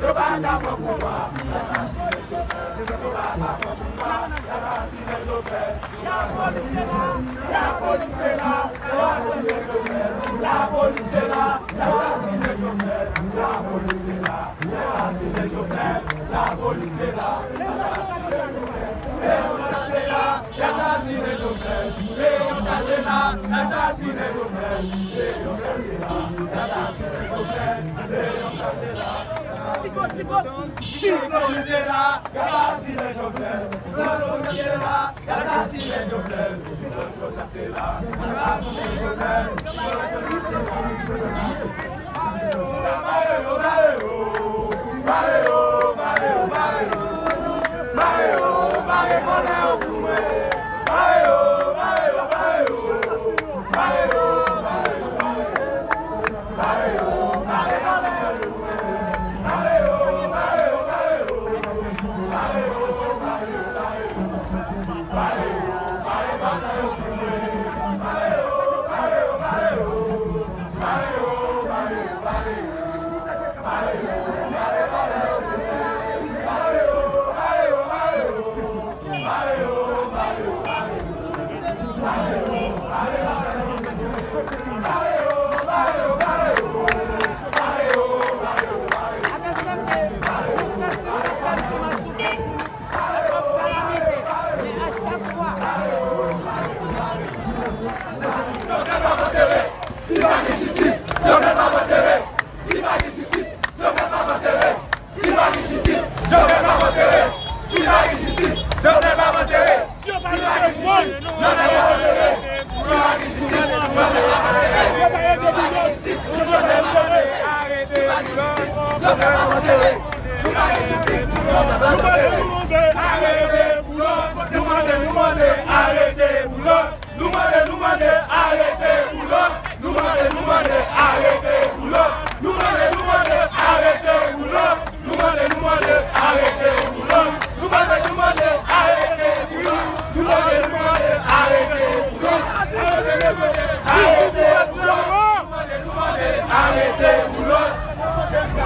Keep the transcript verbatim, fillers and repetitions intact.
Yo pa ka pran pouvwa. Yo pa ka pran pouvwa. Lapolis se la, lapolis se la, lapolis se la, lapolis se la, lapolis se la, lapolis se la. Leon Candela, y asasine Jovenel. Leon Candela, y asasine Jovenel. Leon Candela, y asasine Jovenel. Leon Candela. Ti gon, ti gon. Ti gon, ti gon. Si pa gen jistis, Jovenel p ap antere. Si pa gen jistis, Jovenel p ap antere. Si pa gen jistis, Jovenel p ap antere. Si pa gen jistis, Jovenel p ap antere. Si pa gen jistis, Jovenel p ap antere. Si pa gen jistis, Jovenel p ap antere. Si pa gen jistis, Jovenel p ap antere. Si pa gen jistis, Jovenel p ap antere. Si pa gen jistis, Jovenel p ap antere. Nou mande, nou mande, arete Boulos. Nou mande, nou mande, arete Boulos. Nou mande, nou mande, arete Boulos. Nou mande,